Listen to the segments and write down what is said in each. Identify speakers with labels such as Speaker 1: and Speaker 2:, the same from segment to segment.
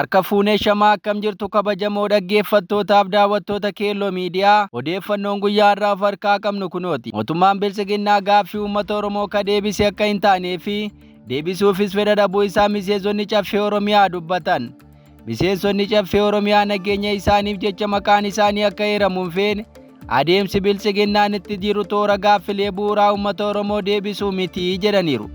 Speaker 1: Harka fuunee shamaa akkam jirtu kabajamoo dhaggeeffattootaaf daawwattoota Keelloo Miidiyaa odeeffannoon guyyaa har'aa of harkaa qabnu kunooti. Mootummaan Biltsiginnaa gaaffii uummata Oromoo ka deebise akka hin taanee fi deebisuufis fedha dhabuu isaa miseensonni Caffee Oromiyaa dubbatan. Miseensonni Caffee Oromiyaa nageenya isaaniif jecha maqaan isaanii akka eeramu hin feene adeemsi Biltsiginnaan itti jiru toora gaaffilee bu'uuraa uummata Oromoo deebisuu miti jedhaniiru.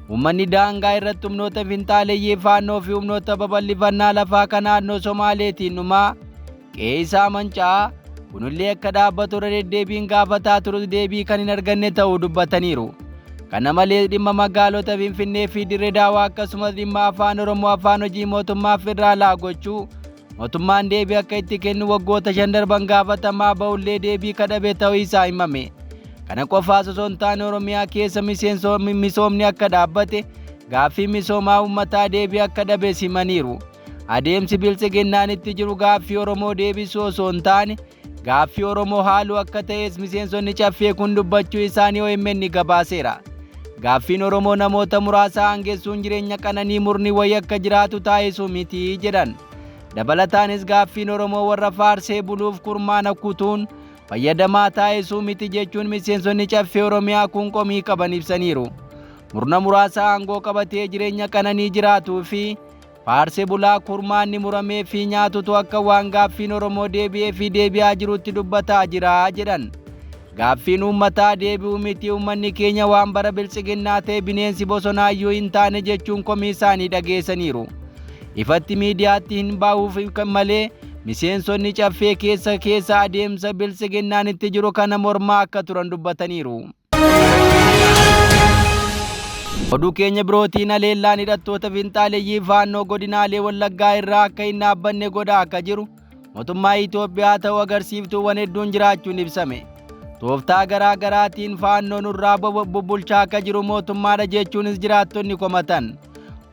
Speaker 1: Uummanni daangaa irratti humnoota finxaaleyyii faannoo fi humnoota babal'ifannaa lafaa kan naannoo Somaaleetiin dhumaa qe'ee isaa manca'aa kunillee akka dhaabbatu irra deddeebiin gaafataa turus deebii kan hin arganne ta'uu dubbataniiru. Kana malees dhimma magaalota Finfinnee fi Dirree Daawaa akkasumas dhimma afaan Oromoo afaan hojii mootummaa federaalaa gochuu mootummaan deebii akka itti kennu waggoota 5 darban gaafatamaa ba'ullee deebii kadhabe ta'uu isaa himame. Kana qofaas osoo hin taane Oromiyaa keessa misoomni akka dhaabbate gaaffii misoomaa uummataa deebii akka dhabe simaniiru. Adeemsi Biltsiginnaan itti jiru gaaffii Oromoo deebisuu osoo hin taane gaaffii Oromoo haaluu akka ta'es miseensonni caffee kun dubbachuu isaanii OMN gabaaseera. Gaaffiin Oromoo namoota muraasa aangessuun jireenya qananii murni wayii akka jiraatu taasisuu miti jedhan. Dabalataanis gaaffiin Oromoo warra faarsee buluuf kurmaana kutuun fayyadamaa taasisuu miti jechuun miseensonni caffee Oromiyaa kun komii qaban ibsaniiru. Murna muraasa aangoo qabatee jireenya qananii jiraatuu fi faarsee bulaa kurmaanni muramee fi nyaatutu akka waan gaaffiin Oromoo deebi'ee fi deebi'aa jirutti dubbataa jira jedhan. Gaaffiin uummataa deebi'uu miti uummanni keenya waan bara biltsiginnaa ta'e bineensi bosonaayyuu hin taane jechuun komii isaanii dhageessaniiru. Ifatti miidiyaatti hin bahuuf malee miseensonni caffee keessa keessa adeemsa biltsiginnaan itti jiru kana mormaa akka turan dubbataniiru. Oduu keenya birootiin haleellaan hidhattoota finxaaleyyii faannoo godinaalee Wallaggaa irraa akka hin dhaabbanne godhaa akka jiru mootummaa Itoophiyaa ta'uu agarsiiftuuwwan hedduun jiraachuun ibsame. Tooftaa garaa garaatiin faannoo nurraa bubbulchaa akka jiru mootummaadha jechuunis jiraattonni komatan.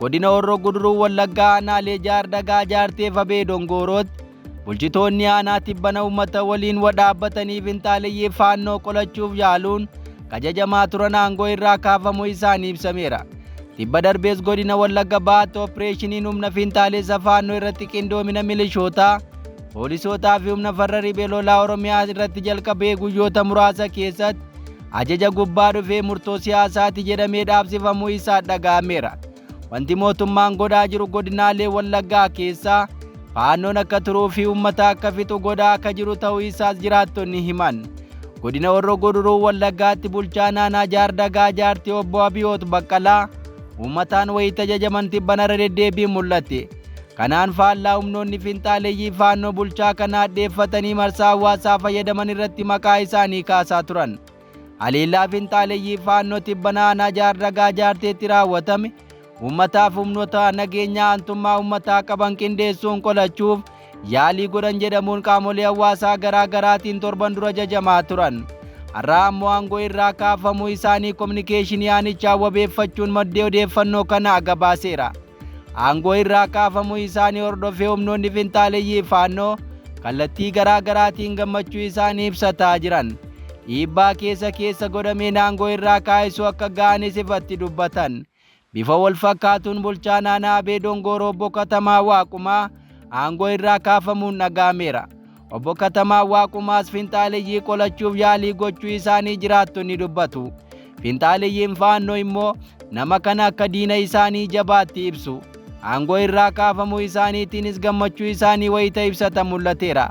Speaker 1: Godina Horroo Guduruu Wallaggaa aanaalee Jaardagaa Jaartee Fabee Dongoorootti bulchitoonni aanaa tibbana uummata waliin dhaabbatanii finxaaleyyii faannoo qolachuuf yaaluun kajajamaa turan aangoo irraa kaafamuu isaanii ibsameera. Tibba darbees godina Wallagga Bahaatti opereeshiniin humna finxaalessa faannoo irratti qindoomina milishootaa, poolisootaa fi humna farra riphee lolaa Oromiyaa irratti jalqabee guyyoota muraasa keessatti ajaja gubbaa dhufee murtoo siyaasaati jedhamee dhaabsifamuu isaa dhaga'ameera. Wanti mootummaan godhaa jiru godinaalee Wallaggaa keessaa faannoon akka turuu fi uummata akka fixu godhaa akka jiru ta'uu isaas jiraattonni himan. Godina Horroo Guduruu Wallaggaatti bulchaa aanaa Jaardagaa Jaartii obbo Abiyoot Baqqalaa uummataan wayita ajajaman tibbana irra deddeebiin mul'ate. Kanaan faallaa humnoonni finxaaleyyii faannoo bulchaa kana hadheeffatanii marsaa hawaasaa fayyadaman irratti maqaa isaanii kaasaa turan. Haleellaa finxaaleyyii faannoo tibbana aanaa Jaardagaa Jaarteetti raawwatame uummataaf humnoota nageenyaa aantummaa uummataa qaban qindeessuun qolachuuf yaalii godhan jedhamuun qaamolee hawaasaa garaa garaatiin torban dura jajamaa turan. Har'a ammoo aangoo irraa kaafamuu isaanii kominikeeshinii aanichaa wabeeffachuun maddee odeeffannoo kana gabaaseera. Aangoo irraa kaafamuu isaanii hordofee humnoonni finxaaleyyii faannoo kallattii garaa garaatiin gammachuu isaanii ibsataa jiran. Dhiibbaa keessa keessa godhameen aangoo irraa kaasuu akka ga'anis ifatti dubbatan. Bifa wal fakkaatuun bulchaan aanaa Abee Dongooroo obbo Katamaa Waaqumaa aangoo irraa kaafamuun dhaga'ameera. Obbo Katamaa Waaqumaas finxaaleyyii qolachuuf yaalii gochuu isaanii jiraattonni dubbatu. Finxaaleyyiin faannoo immoo nama kana akka diina isaanii jabaatti ibsu. Aangoo irraa kaafamuu isaaniitiinis gammachuu isaanii wayita ibsatan mul'ateera.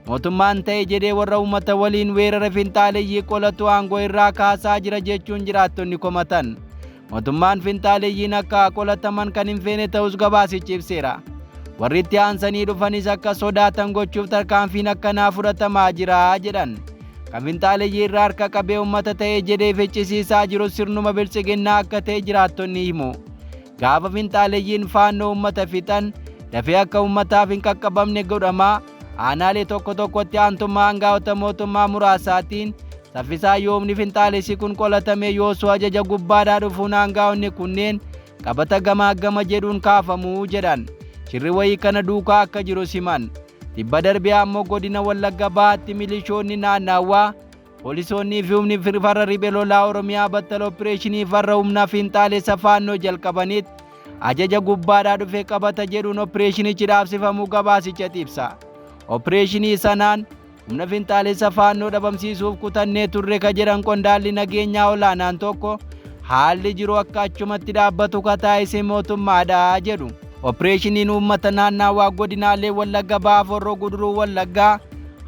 Speaker 1: Mootummaan ta'e jedhee warra uummata waliin weerara finxaaleyyii qolatu aangoo irraa kaasaa jira jechuun jiraattonni komatan. Mootummaan finxaaleyyiin akka qolataman kan hin feene ta'us gabaasichi ibseera. Warri itti aansanii dhufanis akka sodaatan gochuuf tarkaanfiin akkanaa fudhatamaa jira jedhan. Kan finxaaleyyii irraa harka qabee uummata ta'e jedhee ficcisiisaa jiru sirnuma biltsiginnaa akka ta'e jiraattonni himu. Gaafa finxaaleyyiin faannoo uummata fixan dafee akka uummataaf hin qaqqabamne godhamaa aanaalee tokko tokkotti aantummaa aangaa'ota mootummaa muraasaatiin saffisaa yoomni finxaalessi kun qolatame yoosuu ajaja gubbaadhaa dhufuun aangaa'onni kunneen qabata gamaa gama jedhuun kaafamuu jedhan. Shirri wayii kana duukaa akka jiru siman. Tibba darbee ammoo godina Wallagga Bahaatti milishoonni naannaawaa poolisoonnii fi humni farra riphee lolaa Oromiyaa battala opereeshinii farra humnaa finxaalessa faannoo jalqabanitti ajaja gubbaadhaa dhufe qabata jedhuun oppireeshinichi dhaabsifamuu gabaasichatti ibsa. Oppireeshinii sanaan humna finxaalessa Faannoo dhabamsiisuuf kutannee turre ka jedhan qondaalli nageenyaa olaanaan tokko haalli jiru akka achumatti dhaabbatu ka taasise mootummaadha jedhu. Oppireeshiniin uummata naannaawaa godinaalee Wallagga Bahaa Horroo Guduruu Wallaggaa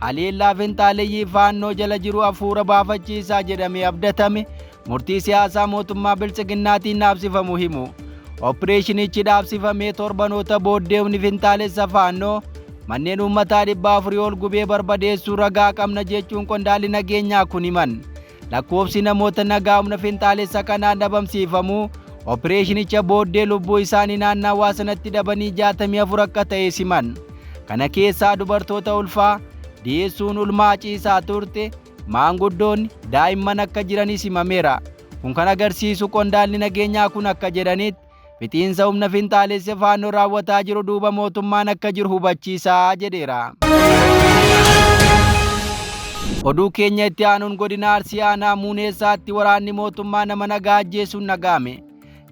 Speaker 1: haleellaa finxaaleyyii Faannoo jala jiru hafuura baafachiisaa jedhamee abdatame murtii siyaasaa mootummaa Biltsiginnaatiin dhaabsifamu himu. Oppireeshinichi dhaabsifamee torbanoota booddee humni finxaalessa Faannoo manneen uummataa 400 ol gubee barbadeessuu ragaa qabna jechuun qondaalli nageenyaa kun himan. Lakkoofsi namoota nagaa humna finxaalessa kanaan dhabamsiifamuu oppireeshinicha booddee lubbuu isaanii naannawaa sanatti dhabanii 64 akka ta'e siman. Kana keessaa dubartoota ulfaa deessuun ulmaa ciisaa turte, maanguddoonni, daa'imman akka jiranis himameera. Kun kan agarsiisu qondaalli nageenyaa kun akka jedhanitti fixiinsa humna finxaalessa Faannoo raawwataa jiru duuba mootummaan akka jiru hubachiisaa jedheera. Oduu keenya itti aanuun godina Arsii aanaa Muuneessaatti waraanni mootummaa nama nagaa ajjeesuun dhaga'ame.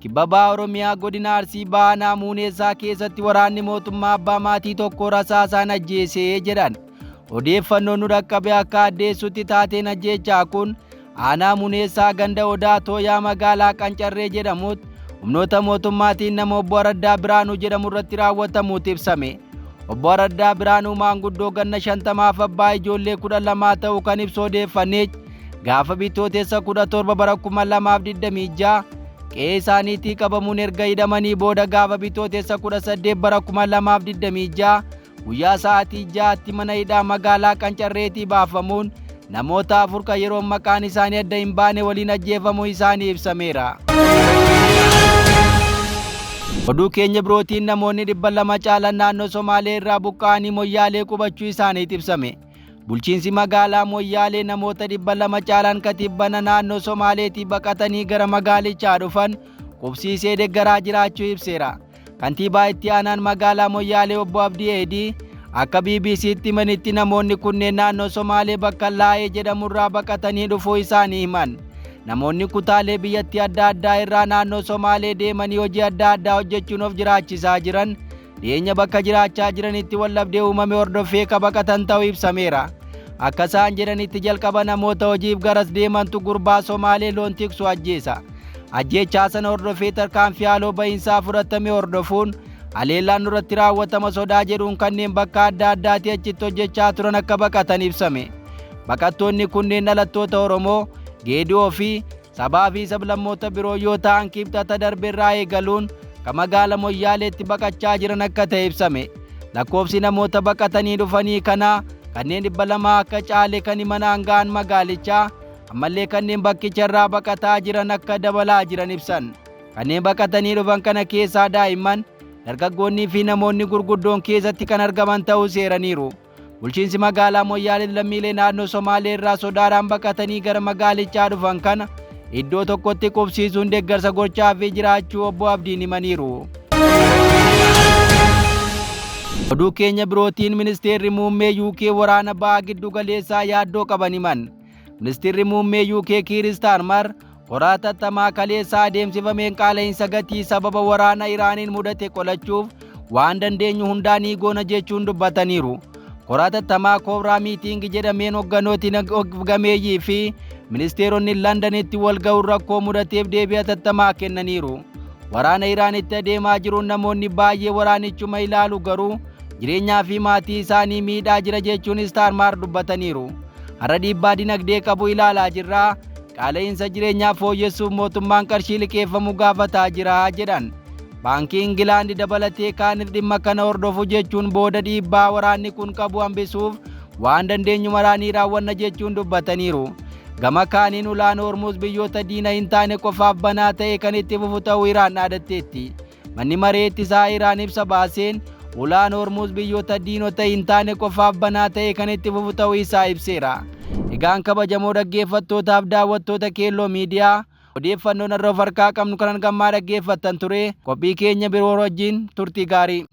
Speaker 1: Kibba Baha Oromiyaa godina Arsii Baha aanaa Muuneessaa keessatti waraanni mootummaa abbaa maatii tokko rasaasaan ajjeesee jedhan. Odeeffannoon nu dhaqqabe akka addeessutti taateen ajjeechaa kun aanaa Muneessaa ganda Odaa Tooyaa magaalaa Qancarree jedhamutti humnoota mootummaatiin nama obbo Araddaa Biraanuu jedhamu irratti raawwatamuutu ibsame. Obbo Araddaa Biraanuu maanguddoo ganna 50f abbaa ijoollee 12 ta'uu kan ibsu odeeffanneech gaafa Bitootessa 17 bara 2026 qe'ee isaaniitii qabamuun erga hidhamanii booda gaafa Bitootessa 18 bara 2026 guyyaa sa'aatii 6tti mana hidhaa magaalaa Qancarreetii baafamuun namoota 4 kan yeroo maqaan isaanii adda hin baane waliin ajjeefamuu isaanii ibsameera. Oduu keenya birootiin namoonni 200 caalan naannoo Somaalee irraa buqqa'anii Moyyaalee qubachuu isaaniitu ibsame. Bulchiinsi magaalaa Moyyaalee namoota 200 caalan katibbana naannoo Somaaleetii baqatanii gara magaalichaa dhufan qubsiisee deeggaraa jiraachuu ibseera. Kantiibaa itti aanaan magaalaa Moyyaalee obbo Abdii Eedii akka BBC'tti himanitti namoonni kunneen naannoo Somaalee bakka Laayee jedhamurraa baqatanii dhufuu isaanii himan. Namoonni kutaalee biyyattii adda addaa irraa naannoo Somaalee deemanii hojii adda addaa hojjechuun of jiraachisaa jiran dhiyeenya bakka jiraachaa jiranitti waldhabdee uumame hordofee ka baqatan ta'uu ibsameera. Akka isaan jedhanitti jalqaba namoota hojiif garas deemantu gurbaa Somaalee loon tiksu ajjeesa. Ajjeechaa sana hordofee tarkaanfii haaloo bahiinsaa fudhatame hordofuun haleellaan nurratti raawwatama sodaa jedhuun kanneen bakka adda addaatii achitti hojjechaa turan akka baqatan ibsame. Baqattoonni kunneen dhalattoota Oromoo, Geedi'oo fi sabaa fi sablammoota biroo yoo ta'an kibxata darbe irraa eegaluun kan magaala Moyyaaleetti baqachaa jiran akka ta'e ibsame. Lakkoofsi namoota baqatanii dhufanii kanaa kanneen 200 akka caale kan himan aanga'aan magaalichaa ammallee kanneen bakkicha irraa baqataa jiran akka dabalaa jiran ibsan. Kanneen baqatanii dhufan kana keessaa daa'imman, dargaggoonnii fi namoonni gurguddoon keessatti kan argaman ta'uu seeraniiru. Bulchiinsi magaalaa Moyyaalee lammiilee naannoo Somaalee irraa sodaadhaan baqatanii gara magaalichaa dhufan kana iddoo tokkotti qubsiisuun deeggarsa gochaa fi jiraachuu obbo Abdiin himaniiru. Oduu keenya birootiin ministeerri muummee UK waraana ba'a giddu galeessaa yaaddoo qaban himan. Ministeerri muummee UK Kiir Istaarmar koraa tattamaa kaleessaa adeemsifameen qaala'insa gatii sababa waraana Iraaniin mudate qolachuuf waan dandeenyu hundaa ni goona jechuun dubbataniiru. Koraa tattamaa Cobra Meeting jedhameen hogganooti gameeyyii fi ministeeronni Londanitti wal ga'uun rakkoo mudateef deebii hatattamaa kennaniiru. Waraana Iraanitti adeemaa jiruun namoonni baay'ee waraanichuma ilaalu garuu jireenyaa fi maatii isaanii miidhaa jira jechuun Istaarmaar dubbataniiru. Har'a dhiibbaa dinagdee qabu ilaalaa jirra. Qaala'insa jireenyaa fooyyessuuf mootummaan qarshii liqeeffamu gaafataa jira jedhan. Baankii Ingilaandi dabalatee kaaniif dhimma kana hordofu jechuun booda dhiibbaa waraanni kun qabu hambisuuf waan dandeenyu maraanii raawwanna jechuun dubbataniiru. Gama kaaniin ulaan Hormuuz biyyoota diina hin taane qofaaf banaa ta'e kan itti fufu ta'uu Iraan dhaadatteetti. Manni maree ittisaa Iraan ibsa baaseen ulaan Hormuuz biyyoota diinota hin taane qofaaf banaa ta'e kan itti fufu ta'uu isaa ibseera. Egaan kabajamoo dhaggeeffattootaaf daawwattoota Keelloo Miidiyaa, odeeffannoon har'a of harkaa qabnu kanan gammaa dhaggeeffattan ture. Qophii keenya biroo wajjin turtii gaarii.